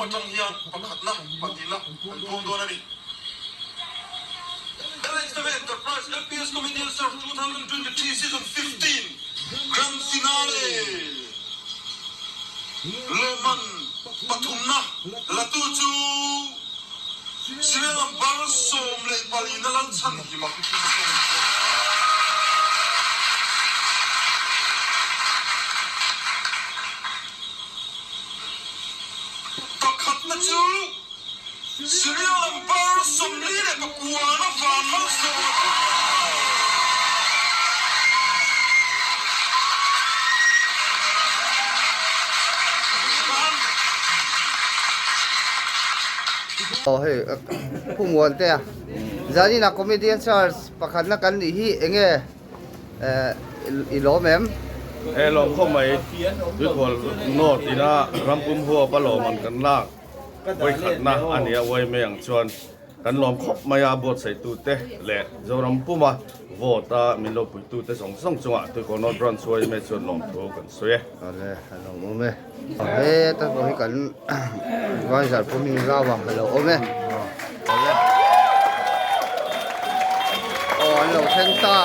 atang hian pakhatna, pahnihna an puang dawn a ni. LHW Enterprise LPS Comedian Search 2023 Season 15 Grand Finale Lawmman pathumna latu chu Serial number 14 na Lalchhanhima. Pakhatna chu Serial number 49 na Vanmalsawma chu Aw hei Pu Muantea zanin ah comedian search pakhatna kan nih hi enge i lawm em? E lawm khawp mai Tuikhual North ina rampum huap a lawm an kan lak vawikhatna a nia uai mai ang chuan kan lawm khawp mai a buatsaih tute leh Zoram puma vote a min lo puitu te zawng zawng chungah Tuikhual North Branch uai mai chuan lawmthu kan sawi e. Awle a lawmawm e. Heta pawh hi kan advisor pawh hming zau a lo awm e. Aw an lo thleng ta.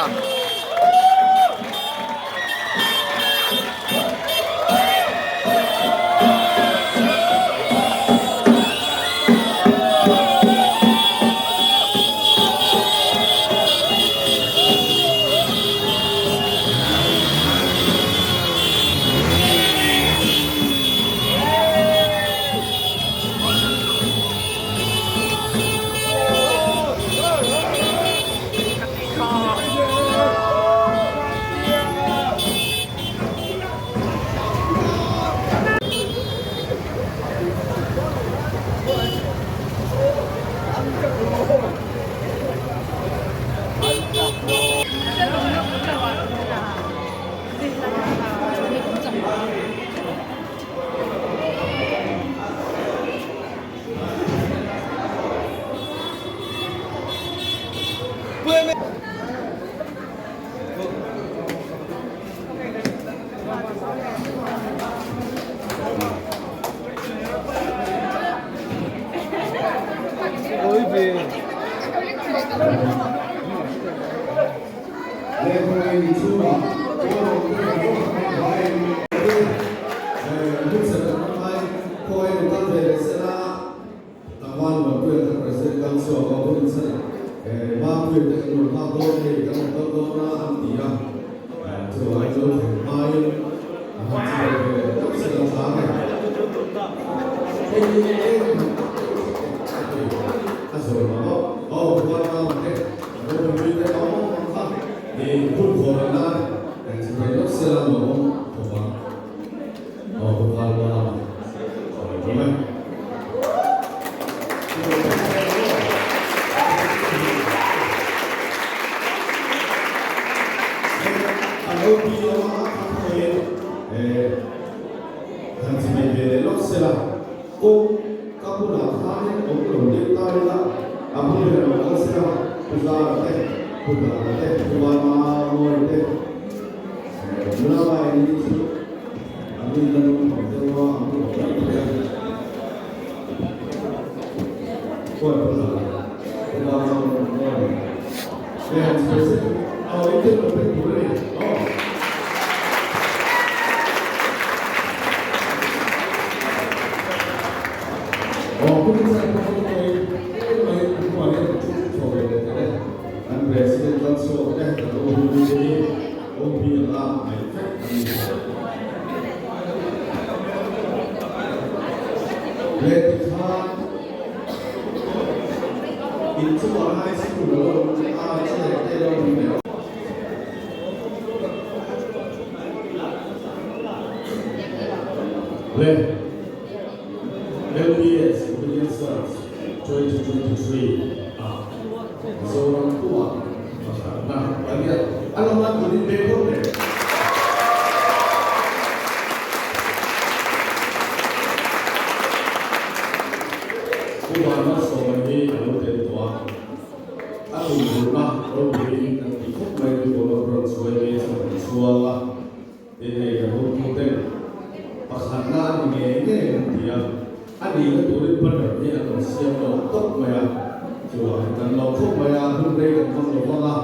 lawm khawp mai a, hun rei kan hmang lo vang a,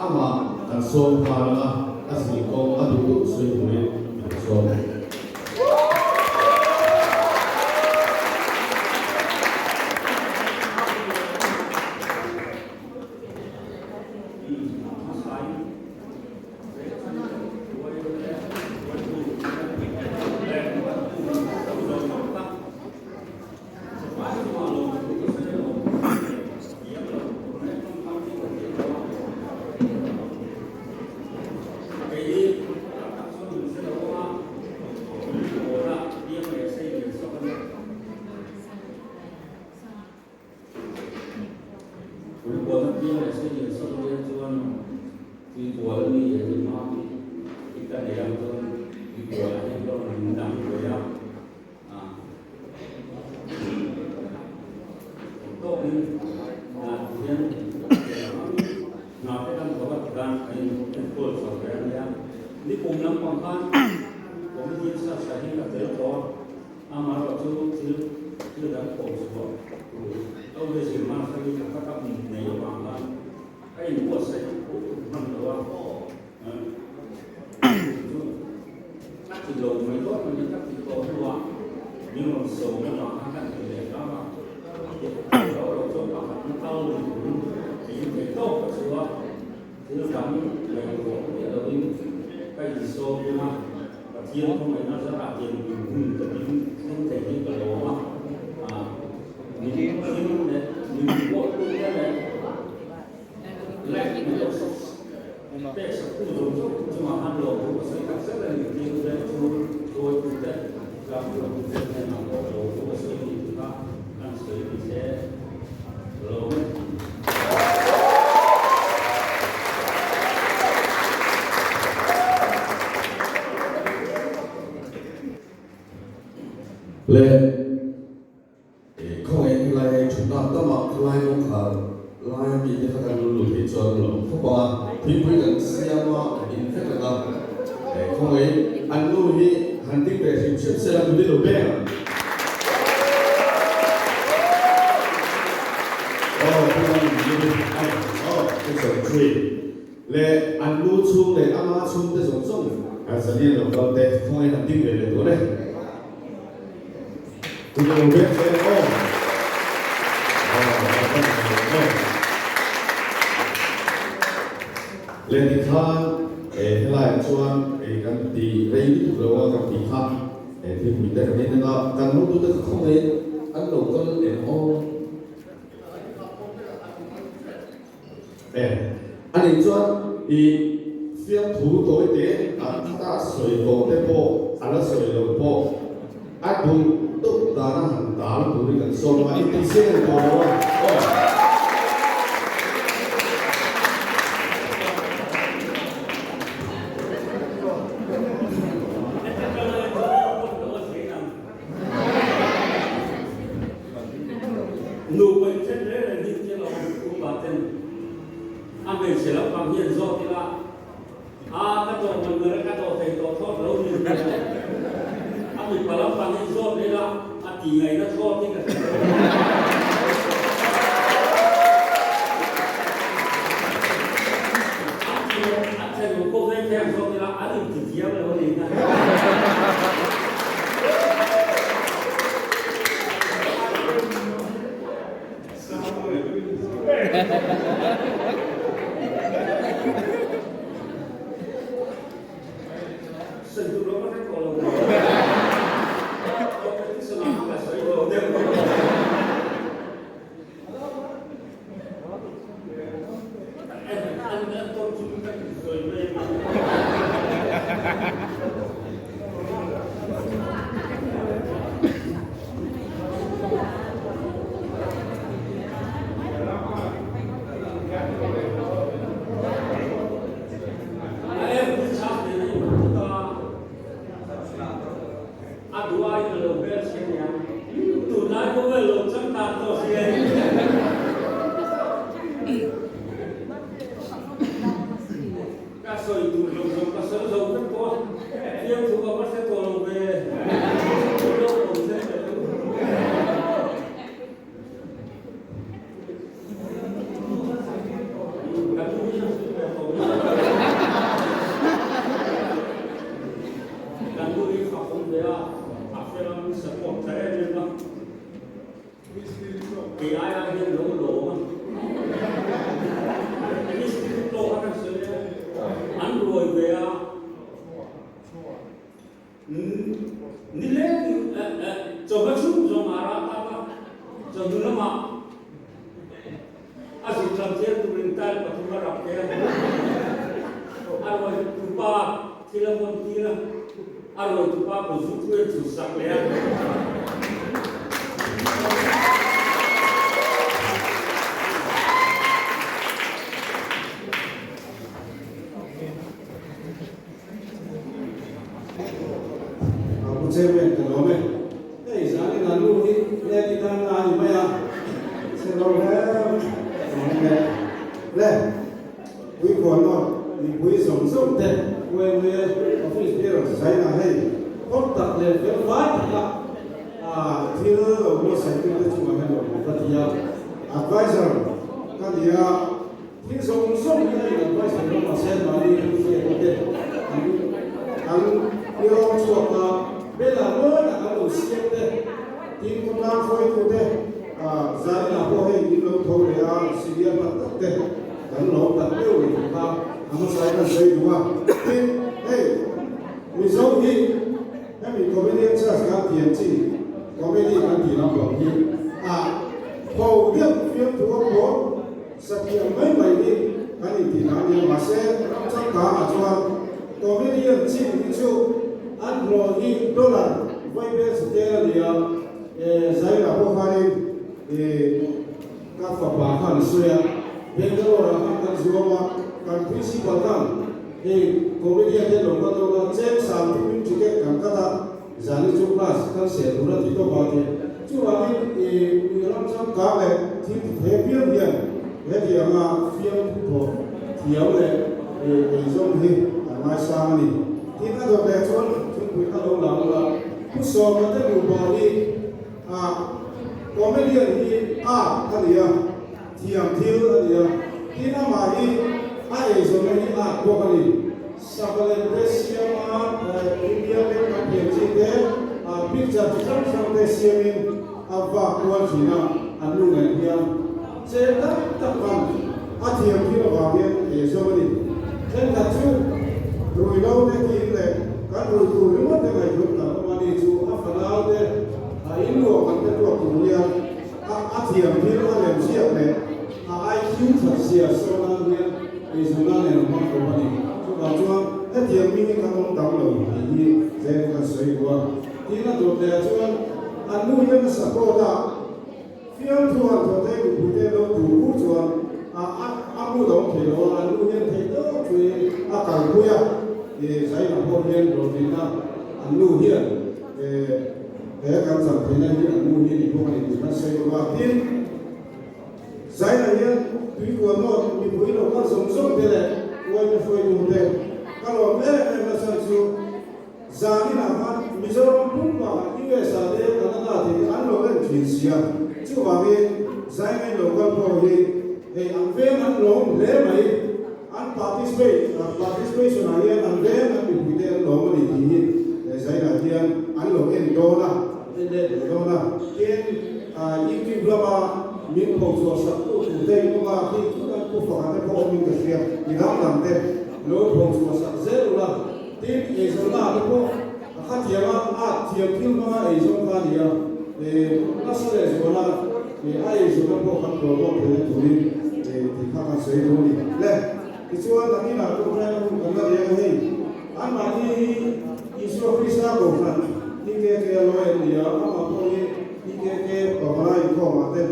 amah kan sawm nghal ang a, a zirkawng a duh duh sawi turin min sawm. Le khawngaih helai hei thutna tamah khalai kawngkhar laia mite kha kan lo lut hi chuan lo awm khawp ang a, thingpui kan siam a, in vek ang a, khawngaih an nu hi han ding ve hrim hrim se la kut i lo beng ang. Aw khawngaih in nu hi aw 603 le an nu chhung leh ama chhungte zawng zawng kan zanian lo kal te khawngaih han ding ve leh dawn e. Kut lo beng che aw. Le tikhan helaiah chuan kan ti rei lutuk lo a kan ti kha thilpui te kan in anga kan hotute kha khawngaihin an lo kal em aw. E, ani chuan i fiamthu tawi te a khata sawi tawh te pawh a la sawi lo pawh a duh deuh dana han tal turin kan sawm a, inti seng tawh lo a aw. Nupa inthen reng reng hi thil a awm upa ten a hmeichhe lampang hian zawt ila a ka tawh man ber a ka tawh thei tawh thlawt lo ni a mipa lampang hi zawt ila a ti ngaihna thlawt hi ka hre lo. A thenawm pawh veng thei ang zawt ila an intithiam lo a ni na. Ka sawi tur zawng zawng ka sawi zo vek tawh a, fiamthu ka va hre tawh lo ve. Thu lo awm zel teh u. Kan nu hian a sawi ve tawh mai. Kan nu hi fak awm ve a, a fel a, min support tha em em a. Kei ai ai hian lo lawm a. Mistiri tawk a kan sawi e, an ruai ve a. Ni leng chawhma chhung zawng a ral tak a, chawhnu lamah a zuk tlam thial turin tile pathum a rap te a, a rawi tupa thil a vawn tir a, a rawi tupa kut zuk chu a chhut sak leh a. Pu Chairman ka lawm e. Hei zanin a nu hi lady tan a ni mai a, chhe lo hle mai e. Le, Puikhuan nawt mipui zawng zawng te UMA office bureau zainah hei kawr tak leh fel fai taka thil lo buatsaih tute chungah hian lo awm ka ti a. Advisor ka ni a. Thil zawng zawng hi a in-advise thei lo mahse mahni rilru hriatna te an an irawng chhuak a, bela mawi tak an lo siam te, tin khawtlang hruaitu te zaninah pawh hei min lo tho leh a, senior tak tak te kan lawm tak deuh ni tih kha a hmasa in an sawi duh a, tin hei Mizo hi hemi comedian church kan tih ang chi comedy kan tih lampang hi a tho deuh fiamthu a pawh. Satliah mai mai hi kan intih dan nia mahse ram changkangah chuan comedian chin hi chu an hlawh hi dollar vawi vel chhe tel a ni a, Zaira pawh khanin ka fapa khan a sawi a, Bangalore ah khan kan zuam a, kan principal khan hei comedian te lo kal dawn a, cheng sang thumin ticket kan cut a, Zani chu class kan seh tur a ti tawp a ti. Chuvangin i ram changkang leh thil ti thei apiang hian hetianga fiamthu thawh thiam leh eizawng hi an ngaisang a ni. Tin a dawt leh chuan thingpui kha lo la ula, Pu Sawma te nupa hi a comedian hi art a ni a, thiam thil a ni a, tin amah hi a eizawnna hi art bawk a ni. Sakawlem te siama India te kan pian chi te picture chi hrang hrang te siamin a vak kual thin a, an nu nen hian cheng tam tak man a thiam thil avang hian ei zawk a ni. Thenkhat chu rui lo te tiin leh kan rui tur ringawt te ngaihtuah kan awm a ni chu a fanau te a inluah kan te tuak tur hian a thiam thil a lem ziak leh A IQ that zia sawn nan hian eizawnna nen a hmang tawp a ni. Chuvang chuan hetiang mi hi kan awm dang lo tih hi tlem kan sawi duh a. Tin a dawt leh ah chuan an nu hian a support a, fiamthu han thawh te mipui te lo tur kur chuan a a mood a awm thei lo a, an nu hian theih tawp chuin a kalpui a, Zaina pawh hian hlawhtlinna an nu hian he kan chan theihna hi an nu hi a ni bawk a ni tih kan sawi duh a. Tin. Zaina hian tuikua nawt mipui lo kal zawng zawng te leh uaina hruaitu te ka lawm em em na chhan chu zaninah khan Mizoram pumpa US ah te Canada te hi an lo en thin sia chuvangin Zaina in lo kal pawh hi hei an veng an lawm hle mai an participate participation ah hian an veng an mipui te an lawm a ni tih hi Zaina hian an lo en dawn a. En leh duh dawn a, tin YouTube lama min pho chhuah sak tu tur te in awm a, khi chu kan pu faka te pawh awmin ka hria, mi dang dang te lo pho chhuah sak zel ula, tin eizawnna te pawh a kha thiam a, a thiam thil hmanga eizawn kha a ni a, nasa leh zuala a eizawnna pawh kan promote theihna turin tih kha kan sawi duh a ni. Le, tichuan nakinah ṭawngṭaina hun kan la riang a hei. Anmahni hi Isua Krista Kohhran EKK a lawi an ni a, amah pawh hi EKK Pavalai inkhawmah te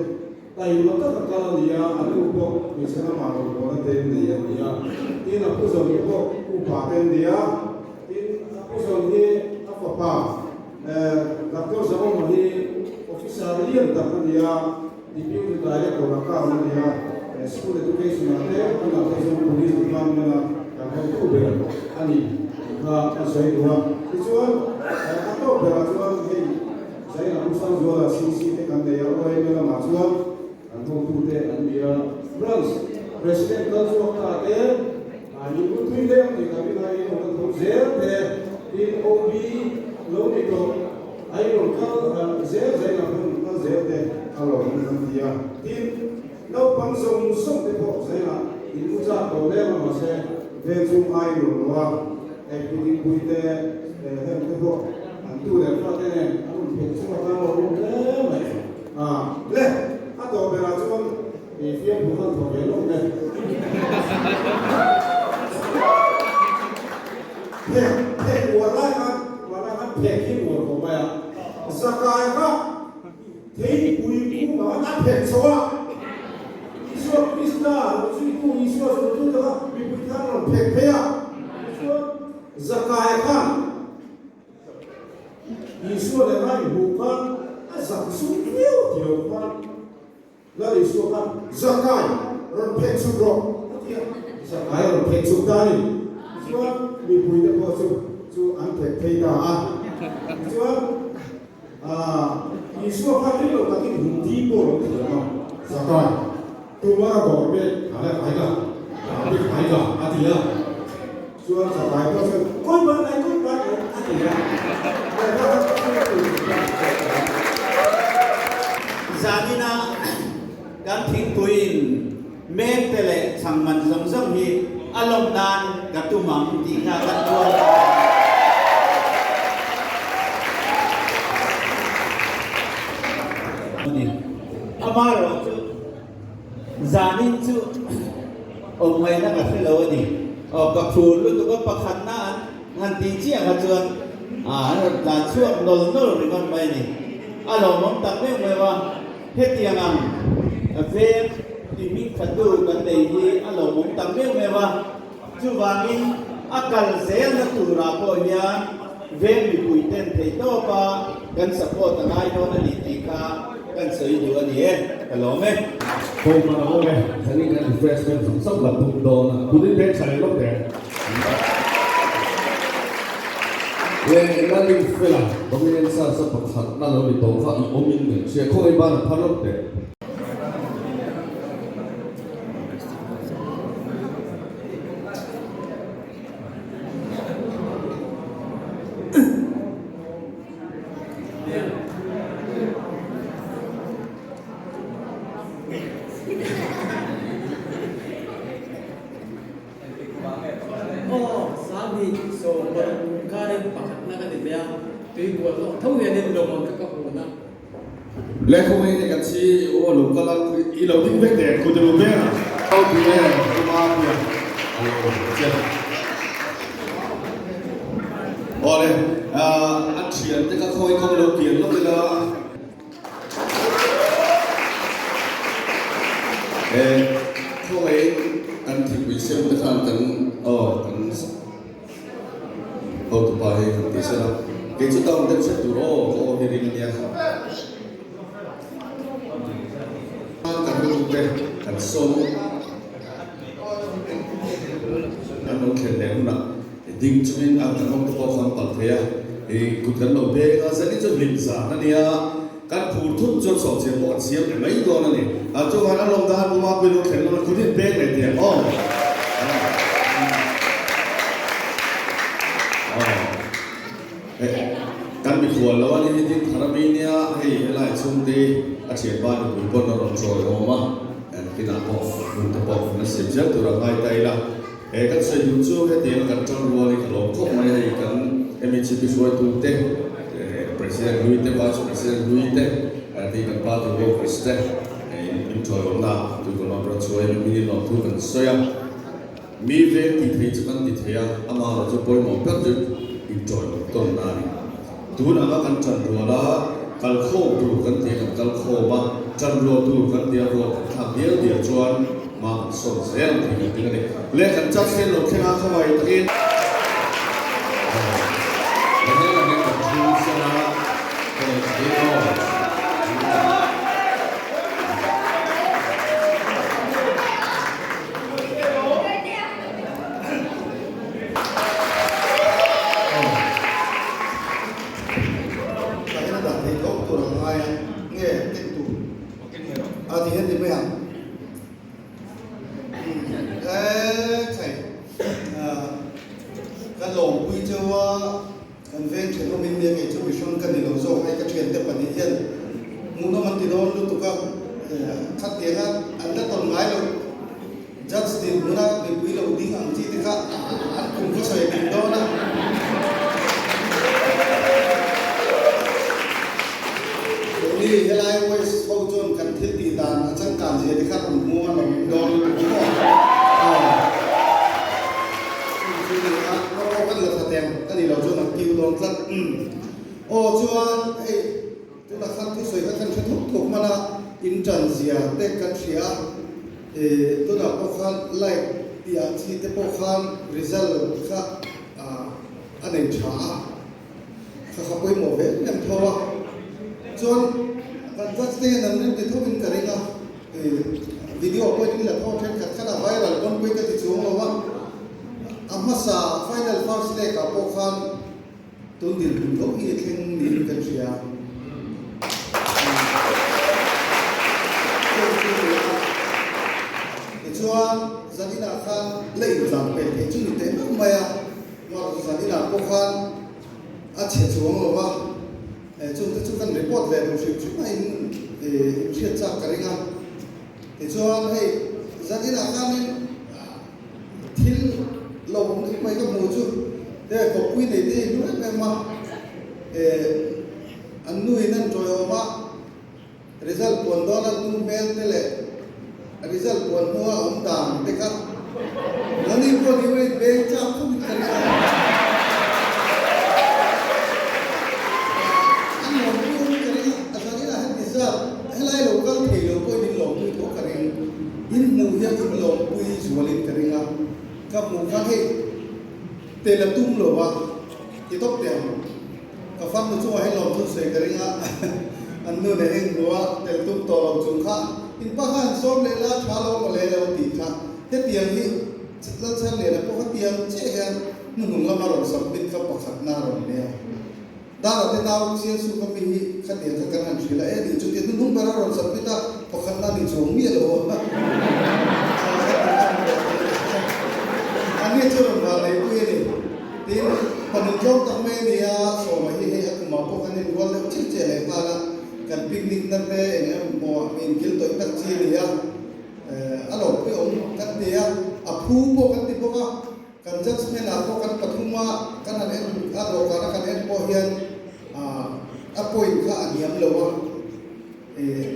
taima taka kal a ni a, a nu pawh hmeichhe lamah rawngbawlna te nei an ni a, tin a pu zawn hi pawh upa te an ni a, tin a pu zawn hi a fapa Doctor Zaawma hi officer lian tak a ni a, Deputy Director a kar a ni a, School Education ah te tunah te chuan Police Department a kan hotu ber a ni tih kha a sawi duh a. Tichuan a tawp berah chuan hei Zaina Pu Sangzuala CC te kan nei a, OMA lamah chuan kan hotu te an ni a, Branch. President kal chhuak ta te, in u thui leng tih ka ring a, in rawn la tho zel te, tin OB lo ni tawh a in rawn kal zel zel ang rawn kal zel te a lo awm kan ti a. Tin, naupang zawng zawng te pawh zelah in u chak tawh lem a mahse veng chung ai in rawn lo a, hei pu Dingpui te heng te pawh an tu leh fa te nen an rawn phelh chhuak a, an lo awm hle mai a. Le, a tawh berah chuan I fiamthu khan thaw ve lawk e. Phek, phek uar lai khan, uar lai khan phek hi uar khawp mai a. Zakai kha theipui kung ang a phek chho a. Isua Krista rawn zuitu, Isua zuntute kha mipui khan rawn phek phei a. Tichuan Zakai khan Isua leh a inhmuh khan a zak zum viau ti lo khan. Lal Isua khan, Zakai, rawn phek chhuk rawh, a ti a. Zakai rawn phek chhuk ta a ni. Tichuan, mipuite pawh chu chu an phek phei ta a. Tichuan, Isua khan ring lo takin Hindi pawh lo thiam a, Zakai, tumara bawr mek kha le khai ka, dah bik khai ka, a ti a. Chuan Zakai pawh chuan, Kawi ban lai, kawi ban lai, a ti a. Zanina kan thingpuiin mek te leh chhang man zawng zawng hi a lawm nan ka tum ang tih kha kan tuar a. Amaherawhchu zanin chu awm ngaihna ka hre lo a ni. Aw ka phur lutuk a pakhatna an Han tih chiah kha chuan an rawn tlan chhuak nawl nawl ringawt mai a ni. A lawmawm tak meuh meuh a, hetiang ang veng ti hming thatu kan nei hi a lawmawm tak meuh meuh a, chuvangin a kal zelna turah pawh hian veng mipui ten theih tawp a kan support a ngai dawn a ni tih kha kan sawi duh a ni e, ka lawm e. Pawimawh a awm e, zanin kan refreshment zawng zawng la tum dawn a, tunin beng tha leh lawk teh. Leh Lalin Fela Dominion Sars a pakhat na lo ni tawh kha i awm in kan hria khawngaih ban a phar lawk teh. Aw, Sanghnih sawmparuk kum khanin pakhatna ka ni ve a, tui bual lawk tho hianin lawmawm ka ka hun a. Lehkhaw hi kan si aw lo kal a, i lo ding vek teh, kut i lo beng a. Ropui e, Pu Mapia a lo che. Awle, a thiante kha khawi kawng lo kian lawk ila. He khawngaih kan thingpui sem te khan kan aw kan hotupa hi kan ti sela kei chu town deuh hret tur aw ka aw hi ring ania kan hotute kan sawm an lo thlen leh hunah ding chungin an kan awm te pawh khan palh thei a, i kut kan lo beng a, zanin chu hlim zan a nia, kan phur thut chuan sawhchiah pawh kan siam leh mai dawn a ni. A chungah an lawm dan puma pui lo thlen lo kut hi an beng leh teh ang aw. Kan mikhual lo a ni hi tin thar ami nia, hei helai chhungte a thianpa nupui pawn a rawn chawi awm a, kinah pawh hmun te pawh kan la siam zel tur a ngai ta ila. He kan sawi duh chu hetiang kan tang rual hi ka lawm khawp mai hei kan MHP hruaitute President Hlui te Vice President Hlui te tih kan party workers te in tawihawmna tu kan rawn rawn chhuah in min lawmthu kan sawi a mi veng tih theih chu kan ti thei a amaherawh chu pawimawh ber chu in tawihawm tawnna a ni tun anga kan tan rual a kal khawm tur kan ti a kan kal khawm a tan rual tur kan ti a rual kan thlak dial dial chuan Hma kan sawn zel ang tih kan ring a ni. Le kan chat hian lo thleng a khawngaih takin. Le hel ang kan thu sen a khawngaih takin aw. Tah hian a dah thei tawp tur ang ngai a, nge keng tur a ti hian ti mai ang. Kan lawmpui cheu a, kan veng thenawm in nia kei chu mihring ka ni lo zawk hei ka thiante pahnih hian hmuhnawm an ti dawn lutuk a, khatianga an la tawn ngai lo judge dinhmuna mipui lo ding ang chi te kha an kum khaw sawi ding dawn a. Keini helai West ho chuan kan thil tih dan a changkan zia te kha rawn hmu a lo awm dawn lutuk maw? Chu ni a, ka pawh kan la tha teng a ni lo chuan a kiu dawn tlat. Aw chuan hei tunah khan thusawi kha kan hre thuk thuk hman a, in tan zia te kan hria a, tunah pawh khan like tih ah chi te pawh khan result kha a nei tha a, kha kha pawimawh ve em em tho a, chuan kan judge te hian an rim ti tho in ka ring a. Video pawhin in la thaw thenkhat khan a viral dawn pawhin ka ti chuang lo a, a hmasa final first leg ah pawh khan tun dinhmun tho hi a thleng niin kan hria. Tichuan zaninah khan la intlan pel theih chu ni teh meuh mai a, zaninah pawh khan a chhe chuang lo a. Chungte chu kan report ve duh hrim hrim a in inhriat chak ka ring a. Tichuan hei zaninah khanin thil lo awm deuh mai ka hmuh chu he kawppui nei te hi hlu em em a, an nuin an tawiawm a. Result puan dawn a nu hmel te leh result puan hnua awm dan te kha nani pawh ni ula in beng chak khawp in ka ring a. An lawmpui awm in ka ring a, a zan inah hian ti zat helai lo kal thei lo pawhin in lawmpui tho ka ring. In hmuh hian in lawmpui zual in ka ring a, ka hmuh khan hei tel a tum lo a ti tawp teh ang. Ka farnu chungah hian lawmthun sawi ka ring a, an nu leh eng hnua tel tum tawh lo chung kha in pa khan sawm leh la tha lo maw le lo tih kha hetiang hi Lalchhanliana pawh hetiang chiah hian hnuhnung lama rawn submit kha pakhatna a rawn nia. Dara te nau chiang su ka mi hi khatiang kha kan han hrilh a, e nih chutia hnuhnung ber a rawn submit a, pakhatna ni chuang miah lo a. Ani chu rawn vah neipui a ni. Tin, fanu tlawm tak mai a ni a, Sawma hi hei a kumah pawh kan inrual deuh chiah chiah leh nghal a, kan picnic na te eng emaw ah min kil tawih tak chi a ni a, a lo pui awm kan ti a, a phu pawh kan ti bawk a, kan judgement ah pawh kan pathum a, kan han en a dawhkan a kan en pawh hian a point kha a hniam lo a,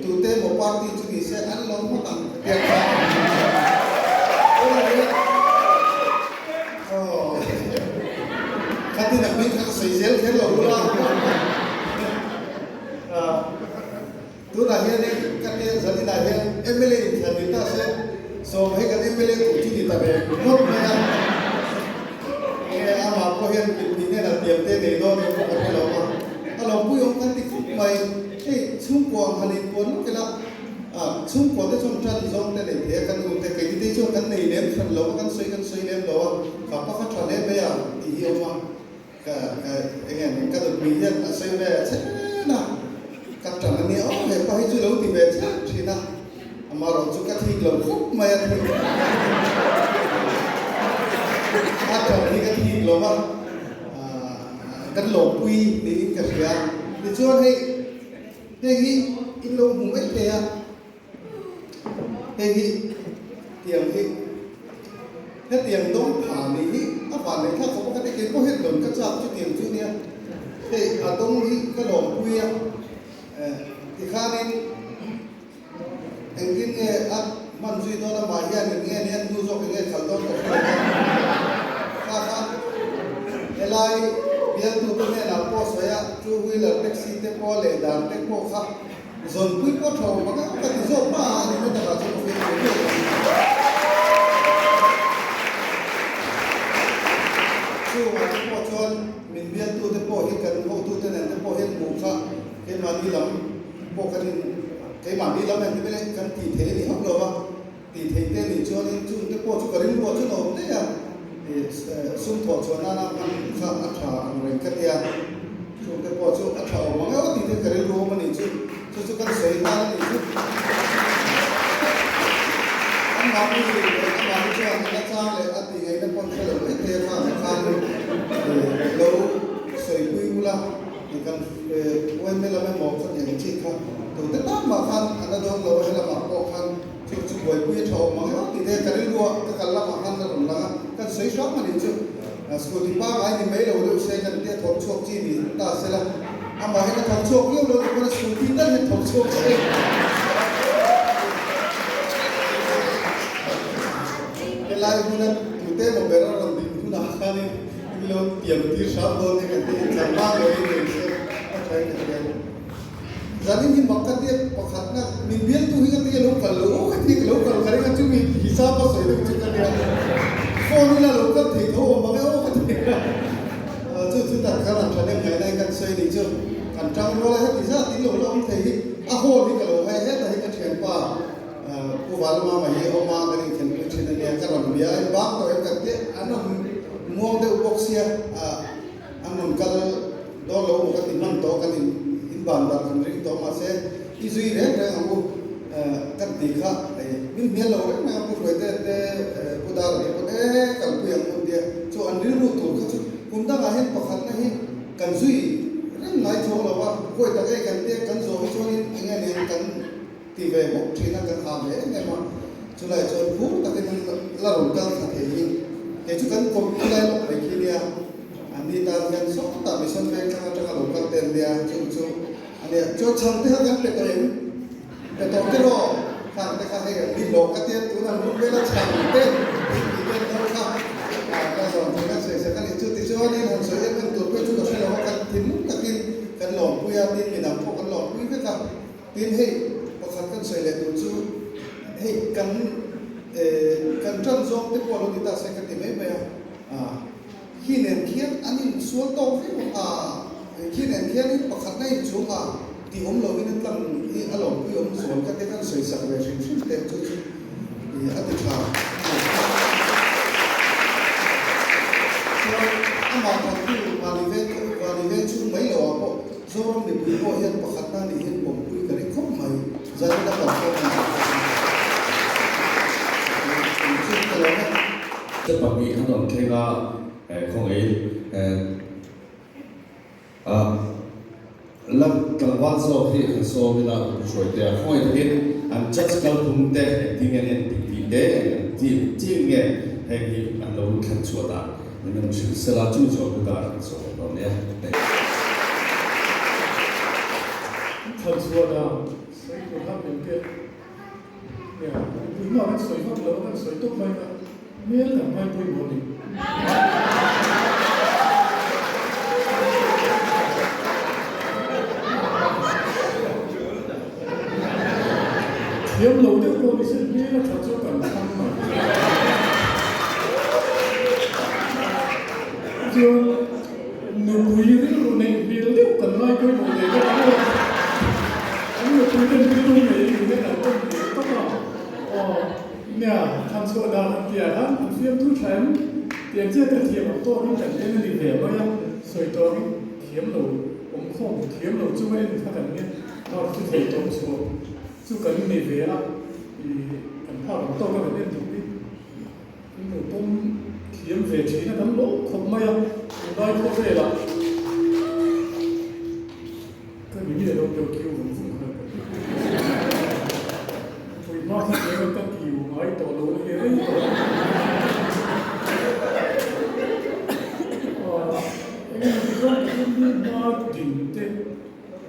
tute emaw party chu ni se an lo ngawt ang ka tiang kha. Aw khatin a hming kha ka sawi zel kher lo bula tunah hian hei ka te zaninah hian mla inthlan ni ta se sawm hei kan mla tur chu ni ta ve ngawt mai a enge amah pawh hian mipui hnenah tiam te nei dawn em pawh ka hre lo a a lo pui awm kan ti khawp mai hei chhungkua ang han inpuan lawk ila A, chhungkua te chuan tan zawng te nei thei a, kan u te keini te chuan kan nei lem hran lo a, kan sawi kan sawi lem lo a, ka pa kha tha hle mai a tih hi a awm a, ka ka eng nge ka nupui hian a sawi ve chen a, ka tan a nia aw he pa hi chu lo ti ve chen thin a, amaherawh chu ka thik lo khawp mai a thik a tan hi ka thik lo va, kan lawmpui niin ka hria, tichuan hei. Hei hi in lo hmu mai thei a, hei hi tiang hi hetiang dawng pha nih hi a van leh thlak khawp a, ka ti kei pawh hian dawn ka chak chu tiang chu nia, hei a dawng hi ka lawmpui a, tikhanin engtin nge a hman zui dawn a mah hian eng nge nia hnu zawk eng nge khalh dawn ka hre lo a, kha kha helai bialtute hnenah pawh sawi a two wheeler taxi te pawh leh dan te pawh kha zawnpui pawh tha awm ang ka ti zawk hma a ni na takah chuan ka feel thei viau ang. Chungah te pawh chuan min bialtute pawh hi kan hotute nen te pawh hian hmuh kha keimahni lam pawh kan in keimahni lam en te kan tih theih a ni hauh lo va, tih theih te nih chuanin chung te pawh chu ka rilruah chuan a awm daih a, ih sum thawh chhuah nana hman kha a tha ang reng ka tia, chung te pawh chu a tha awm ang emaw tih te ka rilru awm a nih chu, chu chu kan sawi nghal a nih chu. Anmahni leh amahni chuan a la chang leh a tih ngaihna pawn hre lo mai thei a kha ang khanin. Kan yma lam emaw khatiang chi kha tute tan mah khan a la dawn lo a, helamah pawh khan chu chu buaipui a tha awm ang emaw tih te ka rilru a, ka kal lamah khan la rawn lang a, kan sawi hrang a nih chu. Scooty pangngai ni mai lo deuh se kan tia thawk chhuak chi ni ta se la, amah hian a thawk chhuak viau lo tih pawn a scooty tal hian thawk chhuak se. Helai hmuna tute emaw ber a rawn din hunah khanin In lo pian tir hram dawn nia kan ti in chang vang lo in nei se a tha in ka hria. Zanin hi mak ka tia pakhatna min bialtu hi ka tia lo kal lo aw ka tia ka lo kal ka ring a chumi hisap a sawi deuh chu ka nia phone ila lo kal thei tho awm ang e aw ka ti a chu chu tak khan an thahnem ngaihna hi kan sawi nih chu kan tang rual a heti zat in lo la awm thei hi a hall hi ka lo hai hetah hi ka thianpa Pu Valmama hi awm a, kan inkhelpui thin a nia, ka rawn bia a, bak tawh em kan tih an rawn muang deuh bawk sia, an rawn kal dawn lo maw ka ti hman tawh, kan in ban dar kan ring tawh mahse i zui reng reng ang u kan ti kha min hnial lo reng reng a, Pu Hruaite te Pu Dara te pawn e kalpui ang u an tia, chu an rilru tur kha chu kum dangah hian pakhatna hi kan zui reng ngai chuang lo va, huai tak e kan tia kan zawh hi chuanin eng nge niang kan. Ti ve bawk thin a, kan ha ve em em a, chulai chuan phur takin la rawn kal thla thei hi kei chu kan kawm khulai lawk mai khi nia, an ni tan hian sawtah mission veng thlang atanga lo kal te an nia, chung chu a nia, chuan chhang te kha kan pe tawh em? Pe tawh te rawh, khang te kha hei an ni hlawh ka tia tun an hun vela chhang te in tih te an ho kha ka zawm thei kan sawi sak a ni, chu tichuanin han sawi em em tur pawh chu ka hre lo a, kan thinlung takin kan lawmpui a, tin midang pawh kan lawmpui vek a. Tin, hei pakhat kan sawi leh tur chu hei kan kan tan zawng te pawh a lo ti ta se ka ti mai mai a, khi nen khian an insual tawk viau a, khi nen khianin pakhatna inchhungah tih awm lovin a tlang hi a lawmpui awm zual ka ti kan sawi sak ve hrim hrim te chu chu a ti tha. Chuan amah thantu Vani Veng Vani Veng chhung mai loah pawh Zoram mipui pawh hian pakhatna nih hian pawmpui ka ring khawp mai, zanin a performance ah pawh hian eng chu ka lo na. Te pahnih an rawn thleng a, khawngaih a la tlangval zawk hi han sawm ila pu Hruaite a khawngaih takin an judge kalphung te engtin nge an en dik tih te an team team nge heng hi an lo thlen chhuah dan Min rawn hrilh sela chu chuan pu dar an sawi dawn nia. Thlan chhuah dan sawi tur khan min pek nia mipui hma kan sawi vak lo a kan sawi tawp mai kha hmel kan hmai pawimawh a ni. Thiam lo deuh pawh ni se hmel a tha chu kan thlang mai. Chuan nupui rilru neih hmel deuh kan ngai pawimawh ve bawk ang aw. An nupui ten rilru nei a nih hian an awm ve tawp a. Aw nia thlan chhuah dan an tih ah khan an fiamthu tha em tiang chiah ka thiam ang tawkin kan en a ni ve mai a, sawi tawkin thiam lo awm khawm thiam lo chunga en kha kan nia. Phak chu thei tawng chhuah chu kan nei ve a, ih kan phak ang tawk a kan en duh hi kan lo pawm thiam ve thin a, kan lawm khawp mai a, tunlai khawvelah ka ni nge lo deuh kiu vung vung kha ka ti. Pui hma kha tia ka kiu ngai tawh lo na hi rei tawh a. Eng emaw ti zawng takin mi hma ding te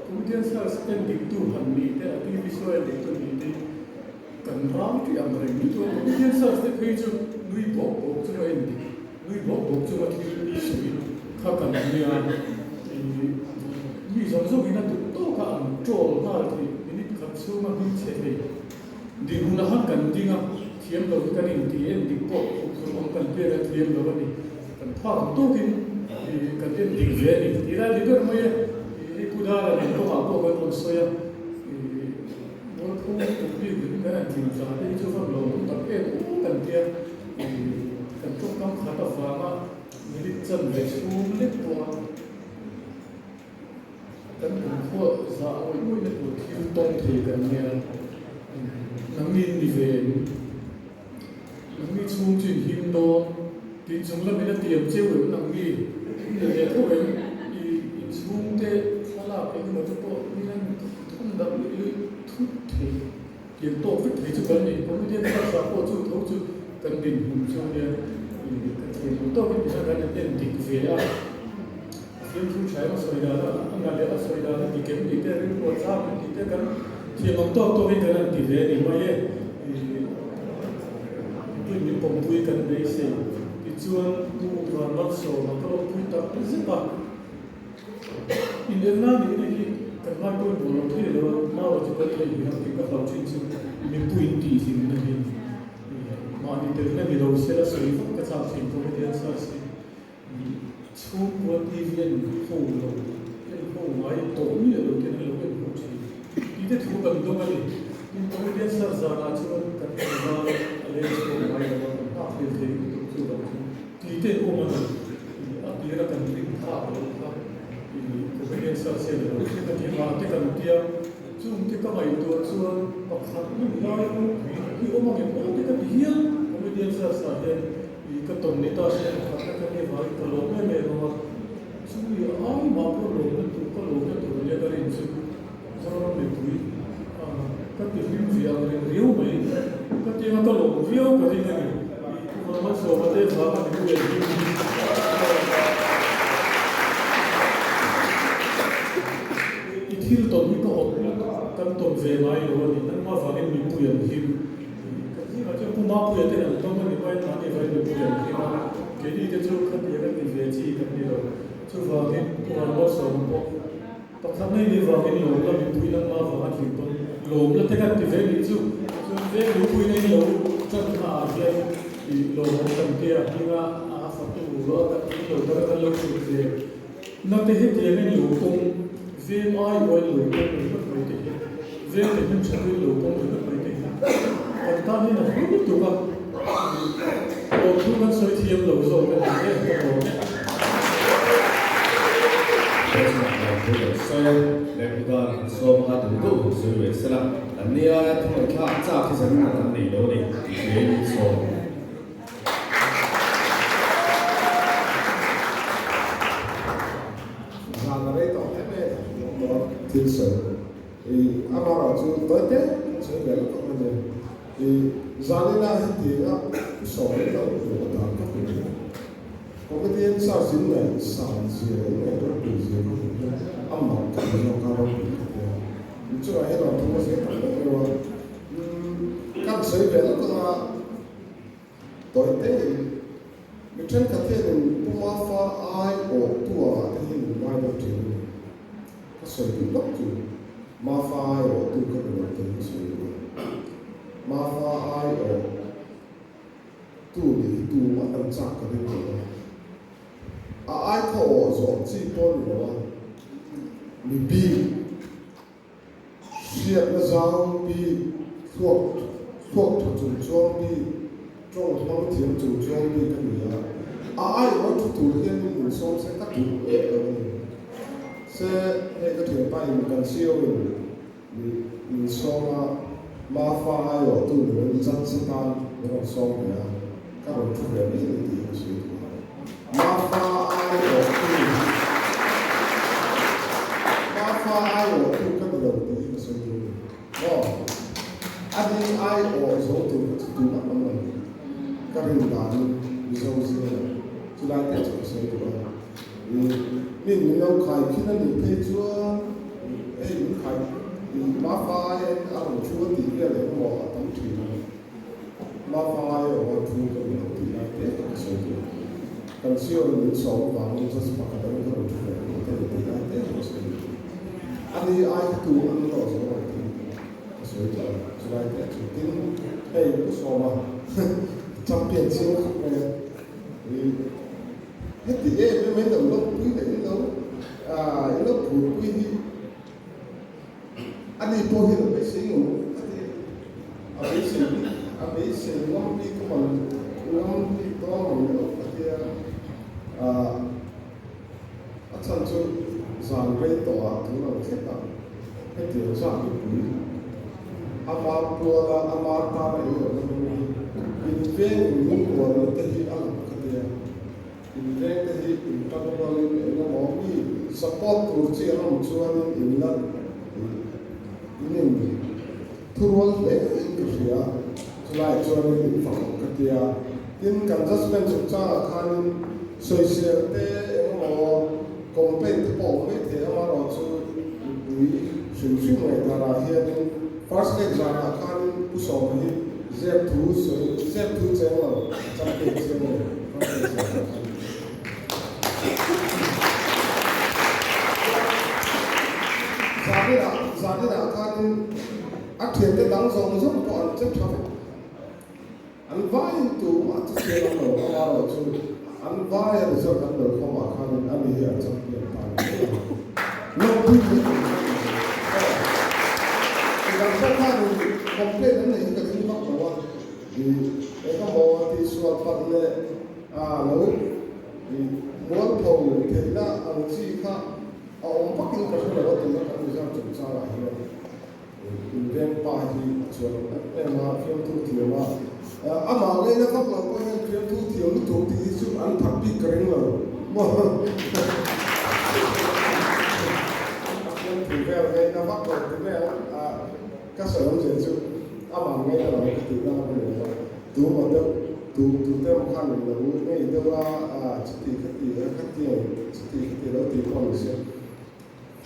Comedian Search en diktu han nih te, a TV show en diktu nih te kan rang tih ang reng ni chuan Comedian Search te phei chu nui bawk bawk chunga en dik, nui bawk bawk chunga thil sawi kha kan nia. Ih, mi zawng zawngin a duh tawka an troll nghal theih minute khat chhunga hming chhe thei dinhmun a han kan ding a, thiam lo hi kan inti en dik pawh huphurh awm kan pek a thiam lo a ni. Kan phak ang tawkin kan en dik ve a ni. Ti lai ni ber mai e, hei Pu Dara nen kawngah pawh kan rawn sawi a, Mualphung tuk bik in kan han tling tla te hi chu van lo awm tak em aw kan tia, kan tawngkam khat avanga minute chanve chhung lek pawha kan kumkhua zah ngawih ngawihna tur thil tawng thei kan nia, nangni ni ve em? Nangni chhung chu in him dawn, tin chung lamin a tiam cheu em nangni? In ni leh tho em? I in chhungte thla. thlalak engemaw te pawh hian thun dang luih luih thut thei tiang tawk vek thei chu kan ni. Comedian search ah pawh chu tho chu kan dinhmun chu nia kan thei lo tawkin tihian kan in en dik ve a. A fiamthu tha em a sawi dan a, a nalh leh a sawi dan a dik em tih te, rilru a tlak em tih te kan thiam ang tawk tawkin kan han ti ve a ni mai e. Mipui min pawmpui kan beisei tichuan Pu Vanmalsawma ka lawmpui tak zet a. Inelna nihna hi kan ngai pawimawh lo thei lo a, Maua chu kan thei hi ang tih ka hlau thin chu mipuiin tihhlimna hi a ni. Mahni telna ni lo sela sawi vak ka chak thin comedian search hi. Chhungkua TV en ho lo, en ho ngai tawh miah lo ten an lo en ho thin. Tih te thu kan dawng a ni. Tin, comedian search zanah chuan kan tlangval a leng chhuak ngai lo a, kan nghak hlel thei lutuk chu vang chu tih te an awm a ni. A tira kan ring phak loh kha comedian search hian a lo thleng a ni. Mah te kan tia, chung te ka ngaihtuah chuan pakhat hmun lai ropui hi awm ang em aw te ka ti hial comedian search ah hian. I ka tawn ni ta se pakhat na ka ni vangin ka lawm em em ang a, chumi ai mah pawh lawmna tur ka lawmna tur ania ka rin chu Zoram mipui a ka ti hlim ve ang reng riau mai ka ti anga ka lawm viau ka ring a ni. I Pu Vanmalsawma te vanga mipui an hlim hi I thil tawn hi ka awt kan tawn ve ngai lo a ni, nangmah vangin mipui an hlim. Ka zingah chuan Pu Mapuia ten an tawng a ni mai, mahni vai mipui an hlim a, keini te chu khatiang a ti ve chi kan ni lo. Chuvangin Pu Vanmalsawma pawh pakhat mai ni vangin lawmna mipui lam hma vanga hlim pawn lawmna te kan ti ve nih chu. Chuan veng mipui nei lo chan hmaah hian ih lawmawm kan tia hminga a fatu lo a kan lo taka kan lo hrilh ve na te hetiang in lo pawm Veng ai uai lo pawm ringawt mai te hi, veng leh hming tha hlui lo pawm ringawt mai te hi kan tan hian a hlu lutuk a, lawm thu kan sawi thiam lo zawk a ni e, ka lawm e. Chungah lawm thu kan sawi a, Lehkhadan an sawm anga duh duh hun sawi ve sela, an ni aia thu ngaihthlak chak hi zanin an an nei lo a ni tih hriain min sawm. Zan a rei tawh hle mai a, lawm dawn thil sawi i amarawh chu tawi te kan sawi ve lawk ang a nia. I zanina hetianga pu sawi lo hmuh atan ka hmu hian comedian search in ngaih san zia in ngaih ropui zia ka hmuh hian a mak ka ti zawk a ropui ka ti a. In chungah hian rawn thawk a sawi tak tak reuh a, umm kan sawi ve lawk ang a. Tawi tein, mi thenkhat hianin Pu Mafa ai awh tu ah te hian min ngai deuh thin a ni. Ka sawi duh lawk chu Mafa ai awh tu ka ni lo tih ka sawi duh a. Mafa ai awh tu nih hi tu mah kan chak ka ring lo a. A ai kha awh zawh chi pawh a ni lo a, mi bik Hriatna zau bik, thluak thluak tha chung chuang bik, tawng hmang thiam chung chuang bik a ni a. A aiawh thu tur hian min min sawm se ka duh leh lo a ni. Se hei ka thianpa in kan CEO in min sawm a, Mafa aiawh tu ni loin judge atan min rawn sawm ve a, ka rawn thu ve mai a ni tih hi ka sawi duh a. Mafa aiawh tu Mafa aiawh tu ka ni lo tih hi ka sawi duh a ni. Aw, a ni aiawh zo tur kha chu tumah awm lo. Ka rin danin Mizo zing lo. Chulai te chu ka sawi duh a. Min min lo khai khin a nih phei chuan hei min khai Mafa aiin a rawn thu a tih vel engemaw a tam thin a ni. Mafa aiawh a thu ka ni lo tih lai te ka sawi duh a. Kan siawn min sawm avangin just pakhat ang ka rawn thu ve ang ka ni tih lai te ka sawi duh a. Ani ai kha tu an rawh zo lo tih ka sawi duh a. Chulai te chu tin hei Pu Sawma champion chiang khawp mai a. Heti em em in lo lawmpui leh in lo in lo phurpui hi ani pawh hian a beisei ngawm a ti a beisei bik a beisei ngawm bik a man ngam bik dawn ang lo a tia a chhan chu zan rei tawhah tun ang thlek a hetiang zat mipui ama puala ama tana in awmna hmun hi inveng in lungrualna te hi a lang kha tia. Inveng te hi in tan rualin eng emaw mi Support tur chi an awm chuanin in la in in thurual hle in ka hria. Chulaiah chuanin in fak ang ka tia. Tin, kan judgement chungchangah khanin sawisel te engemaw complaint te pawh awm mai thei amaherawhchu mipui hrim hrim ngaihdanah hianin first leg zanah khanin Pu Sawma hi zep thu sawi zep thu cheng lo champion chiang lo first leg zanah khan. Zaninah zaninah khanin a thiante dang zawng zawng pawh an che tha vek. An vaiin tumah chu siam an lo amaherawhchu an vaia result an lo khawmah khanin ani hi a champion ta ni mai a. Lawmpui mai tur kha a ni. Aw, midang pawh khanin complaint an neih hi ka ring vak lo a, ih engemaw tihsual palh leh ah lo ih mualpho theihna ang chi kha a awm vakin ka hre lo a tuna kan result chungchangah hian. Inveng pa hi a chuan em em a, fiamthu thiam a, amah ngaina vak lo pawh hian fiamthu thiam lutuk tih hi chu an phat bik ka ring lo maw. A fiamthu vel ngaina vak lo ti mai ang a, ka sawi awmzia chu amah ngaina lo ka tih na lam a ni lo a, tu maw deuh tu tu te emaw khan lo ngei deuh a, chuti khati a khatiang chuti khati lo tih pawh a ni si.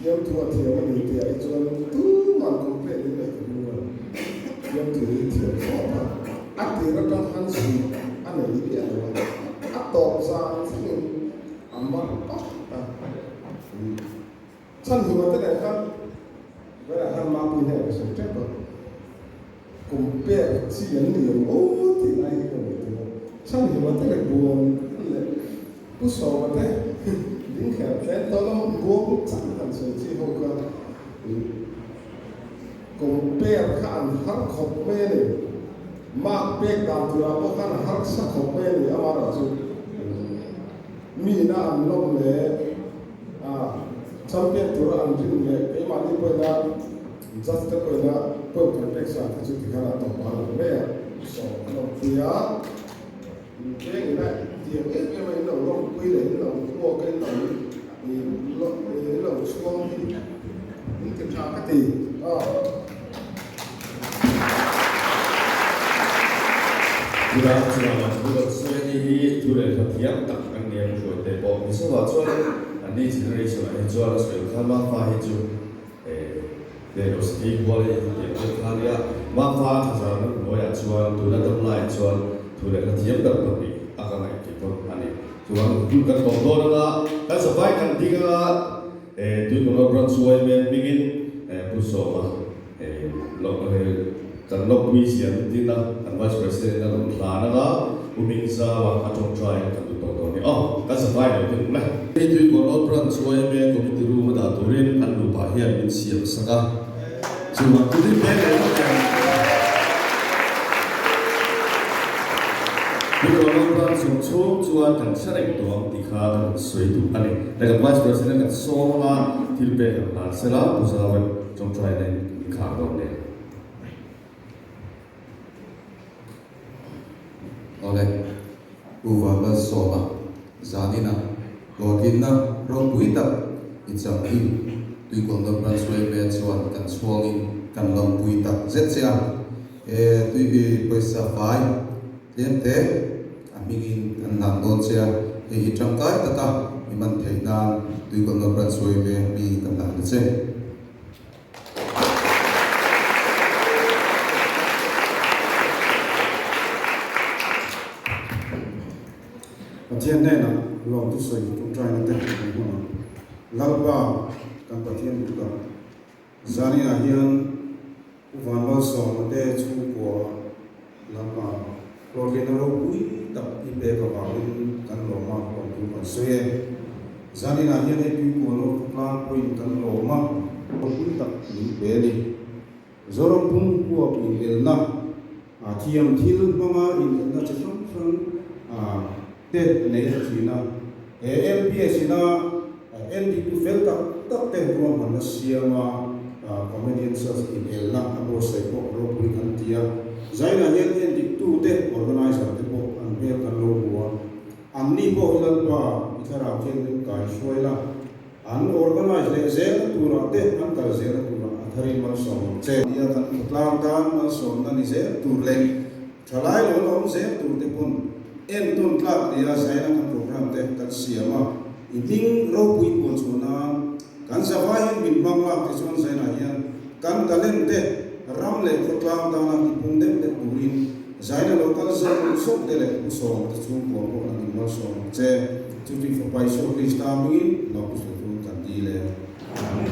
Fiamthu a thiam a ni tih ah hi chuan tuman complaint in neih ka ring lo. Fiamthu hi thiam thlawt a, a tir atang khan zui a nei miah lo a, a tawp zan thlengin a mar pap a. Chhan hima te nen khan vawilah khan Mapui hnenah ka sawi tep a, compare chi an ni ang aw tih lai hi ka ngaihtuah a, chhan hima te leh buan leh Pu Sawma te ding kher tlem tawh lo buang chang han sawi chi ho kha compare kha an har khawp mai a ni. Mark pek dan turah pawh khan a harsa khawp mai a ni amaherawhchu mi ina an lawm leh a champion tura an rin leh keimahni pawhina judge te pawhina point kan pek sa kha chu tikhan a tawp a lang mai a. Pu Sawma ka lawmpui a. Engeng ila tiang em em a in lo lawmpui leh in lo hmuak a in lo in lo chhuang hi in ti tha ka ti a. Tuna chuan an thu rawn sawi a ni hi thu leh hla thiam tak an ni ang hruai te pawh Mizoah chuan an ni generation ah hi chuan a sawi kha Mafa hi chu Velocity kual hi tiang deuh kha a nia. Mafa thazarna hnuaiah chuan tuna dam laiah chuan thu leh hla thiam ber pahnih a ka ngaih tih pawh a ni. Chuan hun kan tawp dawn anga kan safai kan ding anga Tuikunga Branch yma hmingin Pu Sawma kan lawmpui ziah min tin a, kan Vice President a rawn hlan anga Pu Mingzau a tawngtai kan duh tawh dawn a ni. Aw, kan safai lo ding le. Hei Tuikunga Branch yma Committee Room a dah turin an nupa hian min siam sak a, chuvang chu rin hle leh lawk ang. Tuikunga Branch zawng chhung chuan kan hre reng tawh ang tih kha ka rawn sawi duh a ni. Kan Vice President kan sawm anga thil pek an hlan sela Pu Zauva Tawngtai na in khar dawn nen. Awle, Pu Vanlalsawma zanina hlawhtlinna ropui tak i chang hi Tuikawlna Branch yma chuan kan chhuangin kan lawmpui tak zet che a. E tui pawisa fai tlem te a hmingin an hlan dawn che a, hei hi tangkai taka i man theih nan Tuikawlna Branch yma hmingin kan hlan ta che. Pathian hnenah lawm thusawi tawngtaina te kan hmang ang. Lalpa kan Pathian duh tak. Zaninah hian Pu Vanlalsawma te chhungkua Lalpa hlawhtlinna ropui tak i pek avangin kan lawm a, lawmthu kan sawi e. Zaninah hian hei Tuikual khawtlang pawhin kan lawm a. Ropui tak min pe a ni. Zoram pum huap inelna, thiam thil hmanga inelna chi hrang hrang te nei a thin a. He LPS ina NDP fel tak tak te ruahmanna siama comedian search inelna a buatsaih pawh ropui kan ti a. Zainah hian endiktute, organizer te pawh an hmel kan lo hmu a. Anni pawh hi Lalpa i thlarau thianghlim kai hruai la. An organize leh zelna turah te an kal zelna turah a tharin malsawm ang che. Nia kan khawtlang tan malsawmna ni zel tur leh thalai lo la awm zel tur te pawn entawn tlak nia zaina kan program te kan siam a, i hming ropui puan chhuah nan kan zavai hian min hmang lak te chuan zainah hian kan talent te ram leh khawtlang tana tipung deuh deuh turin zaina lo kal zawk zawk te leh husawm te chhungkua pawh an inmalsawm ang che. Chu tih fapa Isua Krista hmingin lo pu sawi chu kan ti le. Amen.